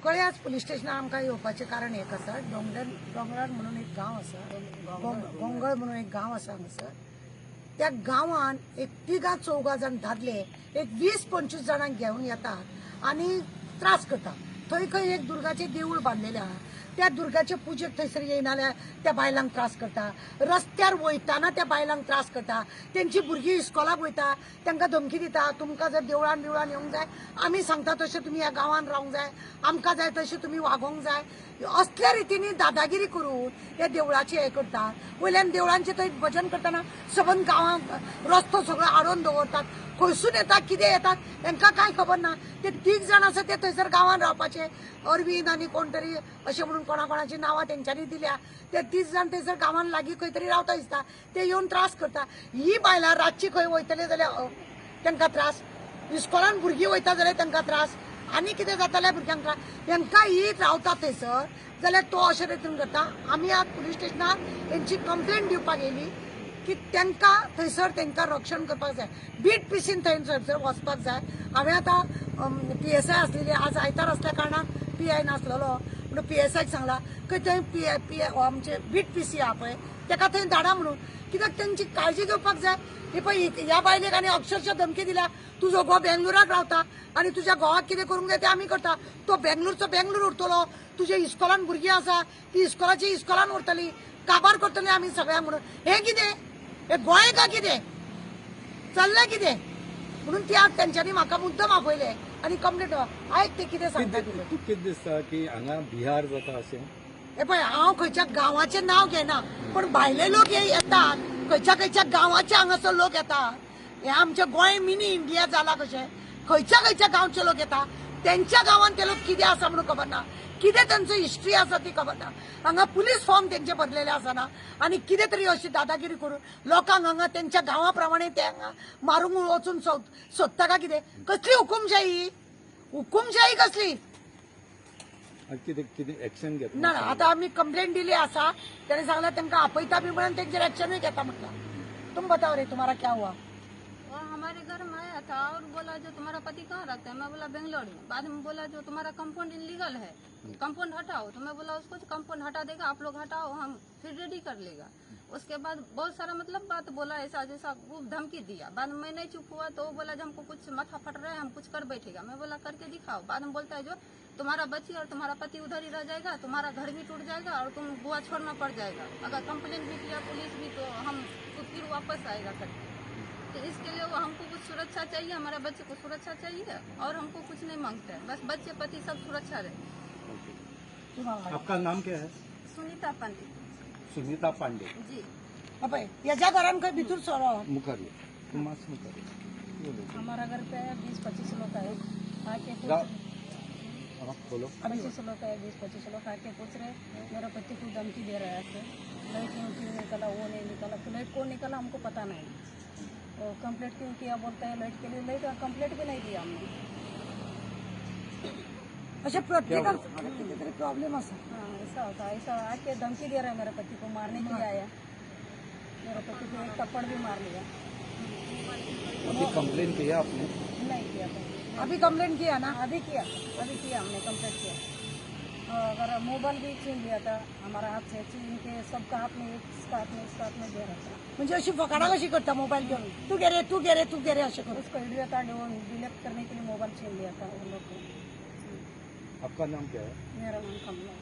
कुंकळे आज पुलीस स्टेशनार आमकां येवपाचें कारण एक आसा. डोंगर दोंगरार म्हणून एक गांव आसा, गोंगळ म्हणून एक गांव आसा हांगासर. त्या गांवान एक तिगां चौगां जाण दादले एक 20-25 जाणांक घेवन येतात आनी त्रास करता. थंय खंय एक दुर्गाचें देवूळ बांदलेलें आहा, त्या दुर्गाचे पुजेक थंयसर येयना जाल्यार त्या बायलांक त्रास करता. रस्त्यार वयताना त्या बायलांक त्रास करता. तेंची भुरगीं इस्कॉलाक वयता, तांकां धमकी दिता, तुमकां जर देवळान बिवळान येवंक जाय आमी सांगता तशें तुमी ह्या गांवान रावंक जाय, आमकां जाय तशें तुमी वागोवंक जाय. असल्या रितीनी दादागिरी करून ह्या देवळाची हें करता. वयल्यान देवळांचे थंय भजन करतना सबंद गांवांक रस्तो सगळो आडोवन दवरतात. खंयसून येता कितें येतात तांकां कांय खबर ना. ते तीग जाण आसा ते थंयसर गांवान रावपाचे, अरविंद आनी कोण तरी अशें म्हणून कोणा कोणाची नांवां तेंच्यांनी दिल्या. ते 30 जाण थंयसर गांवान लागीं खंय तरी रावता दिसता, ते येवन त्रास करता. ही बायलां रातची खंय वयतले जाल्यार तांकां त्रास, इस्कॉलान भुरगीं वयता जाल्यार तांकां त्रास, आनी कितें जाता जाल्यार भुरग्यांक त्रास. तांकां ही रावता थंयसर जाल्यार तो अशें रितीन करता. आमी आज पुलीस स्टेशनार तेंची कंप्लेन दिवपाक येयली की तांकां थंयसर तांकां रक्षण करपाक जाय, बीट पिसीन थंयसर वचपाक जाय. हांवें आतां PSI आसलेली, आज आयतार आसल्या कारणान PI नासलेलो म्हणून PSIक सांगला की थंय पी आमचे बीट पीसी आहा पळय ताका थंय धाडा म्हणून, कित्याक तेंची काळजी घेवपाक जाय. ही पळय ह्या बायलेक आनी अक्षरशः धमकी दिल्या, तुजो घोव बेंगलोराक रावता आनी तुज्या घोवाक कितें करूंक जाय तें आमी करता, तो बेंगलोरचो बेंगलोर उरतलो, तुजे इस्कॉलान भुरगीं आसा ती इस्कॉलाची इस्कॉलान उरतली, काबार करतली आमी सगळ्यांक म्हणून. हें कितें, हे गोंय का कितें चल्लें कितें म्हणून ती आज तेंच्यांनी म्हाका मुद्दम आपयले आनी कंप्लेंट. आयक ते कितें सांगता. तुका कितें दिसता की हांगा बिहार जाता अशें? हे पळय, हांव खंयच्या गांवाचें नांव घेना, पण भायले लोक हे येतात, खंयच्या खंयच्या गांवाचे हांगासर लोक येतात. हे आमचे गोंय मिनी इंडिया जाला कशें, खंयच्या खंयच्या गांवचे लोक येता. तेंच्या गांवान ते लोक कितें आसा म्हणून खबर ना, कितें तेंचो हिस्ट्री आसा ती खबर ना. हांगा पुलीस फॉर्म तेंचे भरलेले आसना आनी कितें तरी अशी दादागिरी करून लोकांक हांगा तेंच्या गांवा प्रमाणे ते हांगा मारूंक वचून सोदता का कितें. कसली हुकुमशाही, हुकुमशाही कसली. कितें कितें एक्शन घेतला ना ना, आता आमी कंप्लेंट दिली आसा, त्याने सांगला तांकां आपयता बी म्हणून तेंचेर एक्शनूय घेता म्हटला. तुम बताओ रे, तुम्हारा क्या हुआ? वो हमारे घर में आया था और बोला जो तुम्हारा पति कहाँ रहता है? मैं बोला बेंगलोर में. बाद में बोला जो तुम्हारा कंपाउंड इलीगल है, कंपाउंड हटाओ. तो मैं बोला उसको कंपाउंड हटा देगा, आप लोग हटाओ, हम फिर रेडी कर लेगा. उसके बाद बहुत सारा मतलब बात बोला ऐसा जैसा, वो धमकी दिया. बाद में मैं नहीं चुप हुआ तो वो बोला जो हमको कुछ माथा फट रहा है, हम कुछ कर बैठेगा. मैं बोला करके दिखाओ. बाद में बोलता है जो तुम्हारा बच्ची और तुम्हारा पति उधर ही रह जाएगा, तुम्हारा घर भी टूट जाएगा और तुम गोवा छोड़ना पड़ जाएगा. अगर कंप्लेन भी किया पुलिस भी तो हम तो फिर वापस आएगा करके. तो इसके लिए वो हमको कुछ सुरक्षा चाहिए, हमारे बच्चे को सुरक्षा चाहिए और हमको कुछ नहीं मांगते हैं, बस बच्चे पति सब सुरक्षा रहे. आपका नाम क्या है? सुनीता पांडे. सुनीता पांडे. जी. पळय हेच्या घरान खंय भितर सोरो मुखार ये, तूं मातसो मुखार ये. हमारा घर पे 20-25 लोग आए आके पूछ हाँ, बोलो. 25 लोग आए, 20-25 लोग आके पूछ रहे मेरा पति को धमकी दे रहा है ऐसे, लाइट क्यों क्यों निकाला, वो नहीं निकाला. लाइट कौन निकाला हमको पता नहीं. और कंप्लेंट क्यों किया बोलता है लाइट के लिए, लाइट कंप्लेंट भी नहीं दिया हमने. अशें प्रत्येकाक कितें तरी प्रॉब्लेम आसा. हाँ, ऐसा होता है, ऐसा आके धमकी दे रहा है. मेरे पति को मारने के लिए आया, मेरे पति को एक थप्पड़ भी मार लिया. अभी कंप्लेन किया आपने? नहीं किया था. अभी कंप्लेंट किया ना? अभी किया, अभी किया हमने कंप्लेंट किया. और अगर मोबाइल भी छीन लिया था हमारा हाथ से, छीन के सबका हाथ में, इसका हाथ में, इसका हाथ में दे रहा था. म्हणजे अशी फकाणां कशी करता, मोबायल घेवन तूं घे रे, तूं घे रे, तूं घे रे अशें करून. उसको वीडियो कार्ड वो डिलीट करने के लिए मोबाइल छीन लिया था उन लोग को. आपका नाम क्या है? मेरा नाम कमला.